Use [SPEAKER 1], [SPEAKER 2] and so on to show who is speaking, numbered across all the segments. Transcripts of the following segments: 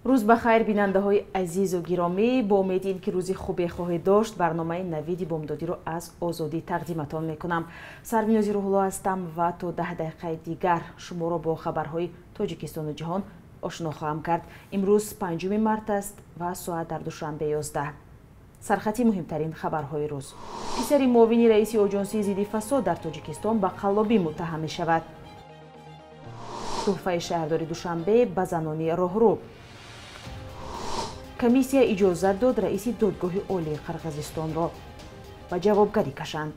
[SPEAKER 1] Рӯз ба хайр, бинандаҳои азизу гиромӣ. Бо умеди ин ки рӯзи хубе хоҳед дошт, барномаи Навиди бомдодиро аз Озодӣ тақдиматон мекунам. Сарвинози Рӯҳулло ҳастам ва то 10 дақиқаи дигар шуморо бо хабарҳои Тоҷикистону ҷаҳон ошно хоҳам кард. Имрӯз 5 март аст ва соат дар Душанбе 11. Сархати муҳимтарин хабарҳои рӯз. Писари муовини раиси оҷонсии зидди фасод дар Тоҷикистон ба қаллобӣ муттаҳам мешавад. Тӯҳфаи шаҳрдори Душанбе ба занони роҳрӯ. Комиссия иҷозат дод раиси додгоҳи олии Қирғизистонро ба ҷавобгарӣ кашанд.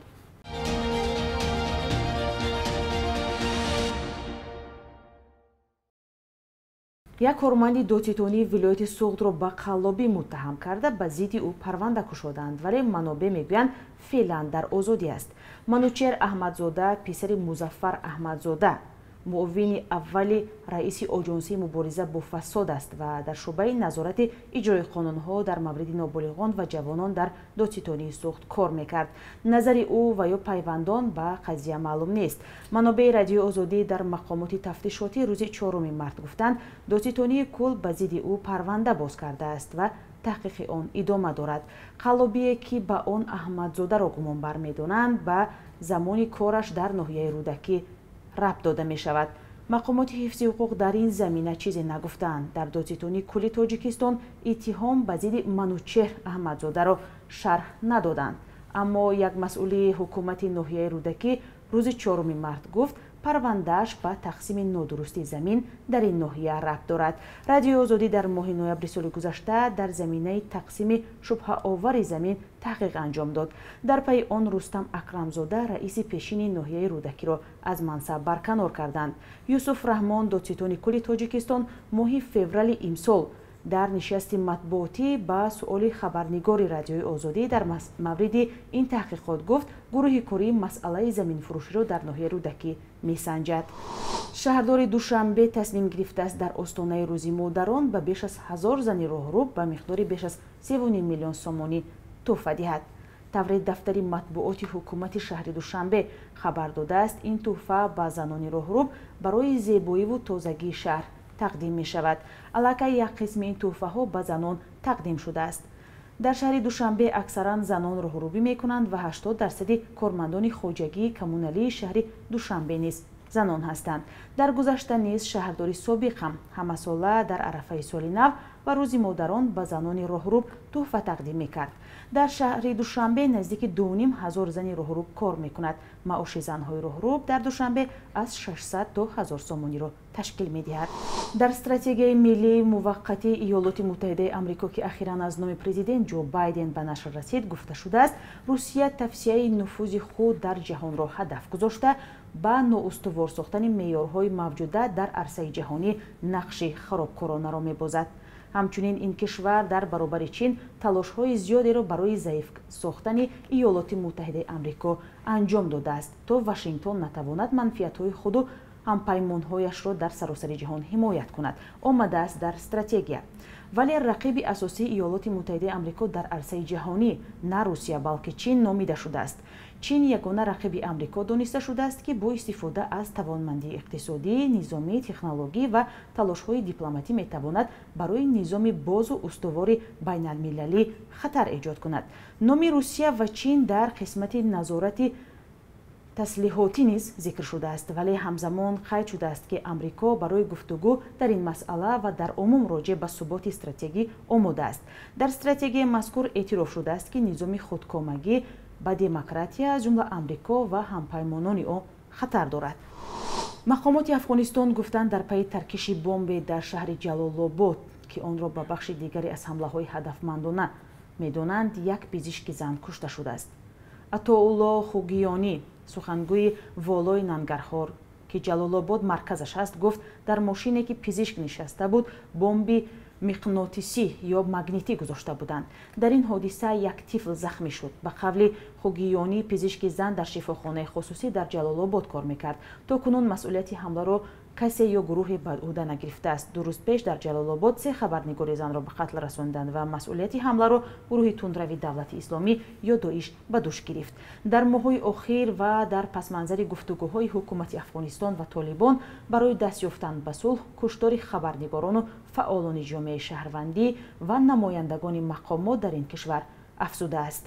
[SPEAKER 1] Як корманди додситонии вилояти Суғдро ба қаллобӣ муттаҳам карда, ба зидди ӯ парванда кушоданд, вале манобеъ мегӯянд, феълан дар озодӣ аст. Манучер Аҳмадзода, писари Музаффар Аҳмадзода, муовини аввали раиси оҷонсии мубориза бо фасод аст ва дар шӯъбаи назорати иҷрои қонунҳо дар мавриди ноболиғон ва ҷавонон дар додситонии Суғд кор мекард. Назари ӯ ва ё пайвандон ба қазия маълум нест. Манобеи Радиои Озодӣ дар мақомоти тафтишотӣ рӯзи 4 март гуфтанд, додситонии кул ба зидди ӯ парванда боз кардааст ва таҳқиқи он идома дорад. Қаллобие, ки ба он Аҳмадзодаро гумонбар медонанд, ба замони кораш дар ноҳияи Рӯдакӣ рабт дода мешавад. Мақомоти ҳифзи ҳуқуқ дар ин замина чизе нагуфтаанд. Дар додситонии кулли Тоҷикистон иттиҳом ба зидди Манучеҳр Аҳмадзодаро шарҳ надоданд. Аммо як масъули ҳукумати ноҳияи Рӯдакӣ рӯзи 4 март гуфт, парвандааш ба тақсими нодурусти замин дар ин ноҳия рабт дорад. Радиои Озодӣ дар моҳи ноябри соли гузашта дар заминаи тақсими шубҳаовари замин таҳқиқ анҷом дод. Дар пайи он Рустам Акрамзода, раиси пешини ноҳияи Рӯдакиро аз мансаб барканор карданд. Юсуф Раҳмон, додситони кулли Тоҷикистон, моҳи феврали имсол дар нишасти матбуотӣ ба суоли хабарнигори Радиои Озодӣ дар мавриди ин таҳқиқот гуфт, гурӯҳи корӣ масъалаи заминфурӯширо дар ноҳияи Рӯдакӣ месанҷад. Шаҳрдори Душанбе тасмим гирифтааст дар остонаи рӯзи модарон ба беш аз 1000 зани роҳрӯ ба миқдори беш аз 3,5 миллион сомонӣ тӯҳфа диҳад. Таври дафтари матбуоти ҳукумати шаҳри Душанбе хабар додааст, ин тӯҳфа ба занони роҳрӯ барои зебоиву тозагии шаҳр тақдим мешавад. Аллакай як қисми ин тӯҳфаҳо ба занон тақдим шудааст. Дар шаҳри Душанбе аксаран занон роҳрӯбӣ мекунанд ва 80% кормандони хоҷагии коммуналии шаҳри Душанбе низ занон ҳастанд. Дар гузашта низ шаҳрдори собиқ ҳам ҳамасола дар арафаи соли нав ва рӯзи модарон ба занони роҳрӯб тӯҳфа тақдим мекард. Дар шаҳри Душанбе наздики 2500 зани роҳрӯб кор мекунад. Маоши занҳои роҳрӯб дар Душанбе аз 600 то 1000 сомониро ташкил медиҳад. Дар стратегияи миллии муваққатии Иёлоти Муттаҳидаи Амрико, ки ахиран аз номи президент Ҷо Байден ба нашр расид, гуфта шудааст, Русия тавсияи нуфузи худ дар ҷаҳонро ҳадаф гузошта, ба ноустувор сохтани меъёрҳои мавҷуда дар арсаи ҷаҳонӣ нақши харобкоронаро мебозад. Ҳамчунин ин кишвар дар баробари Чин талошҳои зиёдеро барои заиф сохтани Иёлоти Муттаҳидаи Амрико анҷом додааст, то Вашингтон натавонад манфиатҳои худу ҳампаймонҳояшро дар саросари ҷаҳон ҳимоят кунад, омадааст дар стратегия. Вале рақиби асосии Иёлоти Муттаҳидаи Амрико дар арсаи ҷаҳонӣ на Русия, балки Чин номида шудааст. Чин ягона рақиби Амрико дониста шудааст, ки бо истифода аз тавонмандии иқтисодӣ, низомӣ, технологӣ ва талошҳои дипломатӣ метавонад барои низоми бозу устувори байналмилалӣ хатар эҷод кунад. Номи Русия ва Чин дар қисмати назорати таслиҳотӣ низ зикр шудааст, вале ҳамзамон қайд шудааст, ки Амрико барои гуфтугӯ дар ин масъала ва дар умум роҷеъ ба суботи стратегӣ омода аст. Дар стратегияи мазкур эътироф шудааст, ки низоми худкомагӣ ба демократия, аз ҷумла Амрико ва ҳампаймонони ӯ, хатар дорад. Мақомоти Афғонистон гуфтанд, дар пайи таркиши бомбе дар шаҳри Ҷалолобод, ки онро ба бахши дигаре аз ҳамлаҳои ҳадафмандона медонанд, як пизишки зан кушта шудааст. Атоулло Хугиёнӣ, сухангӯи волои Нангархор, ки Ҷалолобод марказаш аст, гуфт, дар мошине, ки пизишк нишаста буд, бомби миқнотисӣ ё магнитӣ гузошта буданд. Дар ин ҳодиса як тифл захмӣ шуд. Ба қавли Хугиёнӣ, пизишки зан дар шифохонаи хусусӣ дар Ҷалолобод кор мекард. То кунун масъулияти ҳамларо Касе ё гурӯҳе ба ӯҳда нагирифтааст. 2 рӯз пеш дар Ҷалолобод 3 хабарнигори занро ба қатл расонданд ва масъулияти ҳамларо гурӯҳи тундрави давлати исломӣ ё Доиш ба дӯш гирифт. Дар моҳҳои охир ва дар пасманзари гуфтугӯҳои ҳукумати Афғонистон ва Толибон барои даст ёфтан ба сулҳ, куштори хабарнигорону фаъолони ҷомеаи шаҳрвандӣ ва намояндагони мақомот дар ин кишвар афзудааст.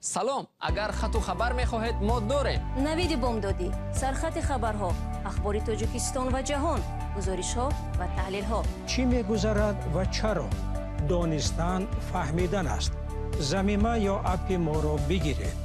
[SPEAKER 2] Салом, агар хату хабар мехоҳед, мо дорем.
[SPEAKER 3] Навиди бомдодӣ, сархати хабарҳо, ахбори Тоҷикистон ва ҷаҳон, гузоришҳо ва таҳлилҳо.
[SPEAKER 4] Чӣ мегузарад ва чаро? Донистан фаҳмидан аст. Замима ё аппи моро бигиред.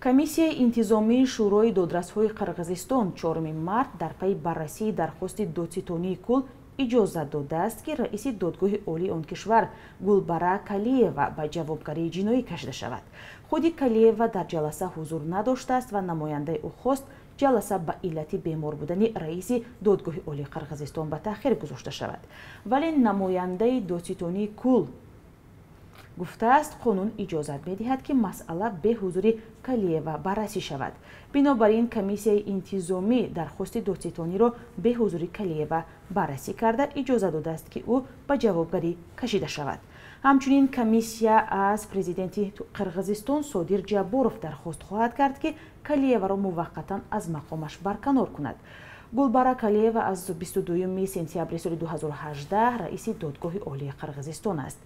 [SPEAKER 1] Комиссияи интизомии Шӯрои додрасҳои Қирғизистон 4 март дар пайи баррасии дархости додситонии кул иҷозат додааст, ки раиси додгоҳи олии он кишвар Гулбара Калиева ба ҷавобгарии ҷиноӣ кашида шавад. Худи Калиева дар ҷаласа ҳузур надоштааст ва намояндаи ӯ хост ҷаласа ба иллати бемор будани раиси додгоҳи олии Қирғизистон ба таъхир гузошта шавад. Вале намояндаи додситонии кул гуфтааст, қонун иҷозат медиҳад, ки масъала бе ҳузури Калиева баррасӣ шавад. Бинобар ин комиссияи интизомӣ дархости додситониро бе ҳузури Калиева баррасӣ карда иҷозат додааст, ки ӯ ба ҷавобгарӣ кашида шавад. Ҳамчунин комиссия аз президенти Қирғизистон Содир Ҷабборов дархост хоҳад кард, ки Калиеваро муваққатан аз мақомаш барканор кунад. Гулбара Калиева аз 22 сентябри соли 2018 раиси додгоҳи олии Қирғизистон аст.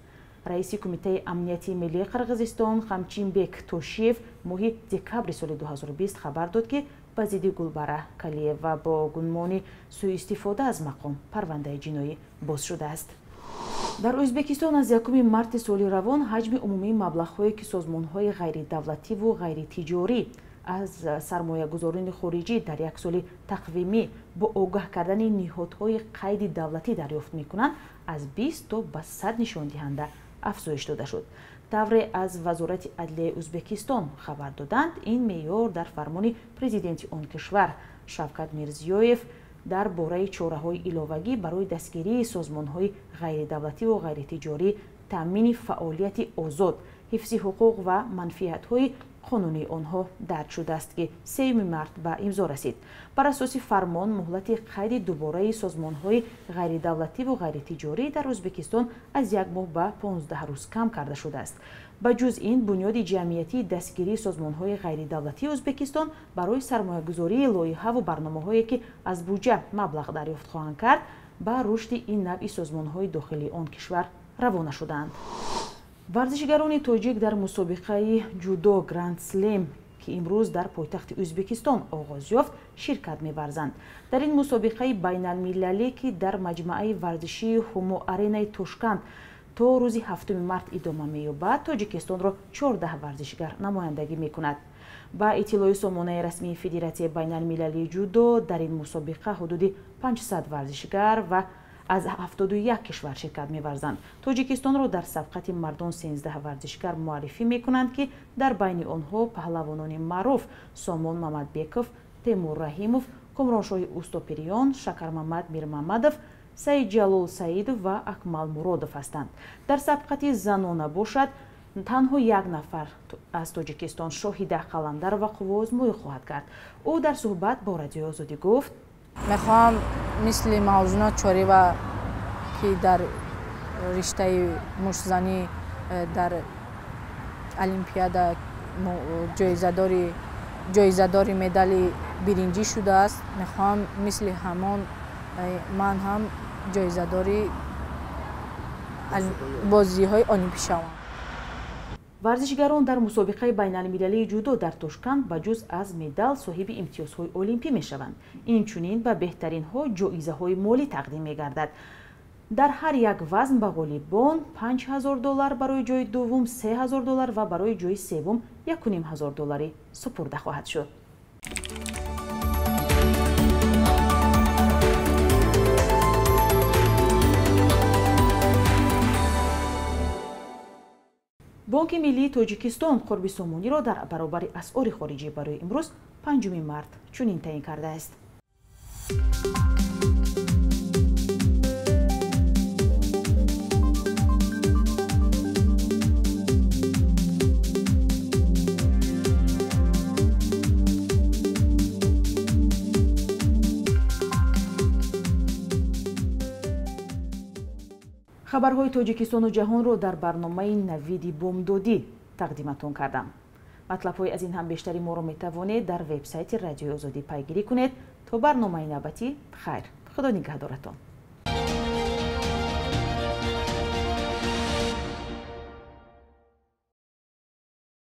[SPEAKER 1] Раиси Кумитаи амнияти миллии Қирғизистон Қамчинбек Тошиев моҳи декабри соли 2020 хабар дод, ки ба зидди Гулбара Калиева бо гунмони сӯистифода аз мақом парвандаи ҷиноӣ боз шудааст. Дар Ӯзбекистон аз 1 марти соли равон ҳаҷми умумии маблағҳое, ки созмонҳои ғайридавлативу ғайритиҷорӣ аз сармоягузорони хориҷӣ дар як соли тақвимӣ бо огаҳ кардани ниҳодҳои қайди давлатӣ дарёфт мекунанд, аз 20 то ба 100 нишондиҳанда афзоиш дода шуд. Тавре аз Вазорати адлияи Ӯзбекистон хабар доданд, ин меъёр дар фармони президенти он кишвар Шавкат Мирзиёев дар бораи чораҳои иловагӣ барои дастгирии созмонҳои ғайридавлативу ғайритиҷорӣ, таъмини фаъолияти озод, ҳифзи ҳуқуқ ва манфиатҳои қонунии онҳо дарҷ шудааст, ки 3 март ба имзо расид. Бар асоси фармон, муҳлати қайди дубораи созмонҳои ғайридавлативу ғайритиҷорӣ дар Ӯзбекистон аз 1 моҳ ба 15 рӯз кам карда шудааст. Ба ҷуз ин, бунёди ҷамъиятии дастгирии созмонҳои ғайридавлатии Ӯзбекистон барои сармоягузории лоиҳаву барномаҳое, ки аз буҷа маблағ дарёфт хоҳанд кард, ба рушди ин навъи созмонҳои дохилии он кишвар равона шудаанд. Варзишгарони тоҷик дар мусобиқаи ҷудо Гранд Слем, ки имрӯз дар пойтахти Ӯзбекистон оғоз ёфт, ширкат меварзанд. Дар ин мусобиқаи байналмилалӣ, ки дар маҷмӯаи варзишии Ҳумо Аренаи Тошканд то рӯзи 7 март идома меёбад, Тоҷикистонро 14 варзишгар намояндагӣ мекунад. Ба иттилои сомонаи расмии Федератсияи байналмилалии ҷудо, дар ин мусобиқа ҳудуди 500 варзишгар ва аз 71 кишвар ширкат меварзанд. Тоҷикистонро дар сабқати мардон 13 варзишгар муаррифӣ мекунанд, ки дар байни онҳо паҳлавонони маъруф Сомон Мамадбеков, Темур Раҳимов, Комроншоҳи Устопириён, Шакармамад Мирмамадов, Саидҷалол Саидов ва Акмал Муродов ҳастанд. Дар сабқати занона бошад, танҳо як нафар аз Тоҷикистон, Шоҳида Қаландарова, қувваозмоӣ хоҳад кард. Ӯ дар суҳбат бо Радиои Озодӣ гуфт:
[SPEAKER 5] мехоҳам мисли Мавзуна Чорива, ки дар риштаи муштзанӣ дар олимпиада ҷоизадори медали биринҷӣ шудааст, мехоҳам мисли ҳамон ман ҳам ҷоизадори бозиҳои олимпӣ шавам.
[SPEAKER 1] Варзишгарон дар мусобиқаи байналмилалии ҷудо дар Тошканд ба ҷуз аз медал соҳиби имтиёзҳои олимпӣ мешаванд. Инчунин ба беҳтаринҳо ҷоизаҳои молӣ тақдим мегардад. Дар ҳар як вазн ба ғолибон 5000 доллар, барои ҷои дуввум 3000 доллар ва барои ҷои севум 1500 долларӣ супурда хоҳад шуд. Бонки миллии Тоҷикистон қурби сомониро дар баробари асъори хориҷӣ барои имрӯз 5 март чунин таъин кардааст. Хабарҳои Тоҷикистону ҷаҳонро дар барномаи «Навиди бомдодӣ» тақдиматон кардам. Матлабҳои аз ин ҳам бештари моро метавонед дар вебсайти Радиои Озодӣ пайгирӣ кунед. То барномаи навбатӣ хайр, Худо нигаҳдоратон.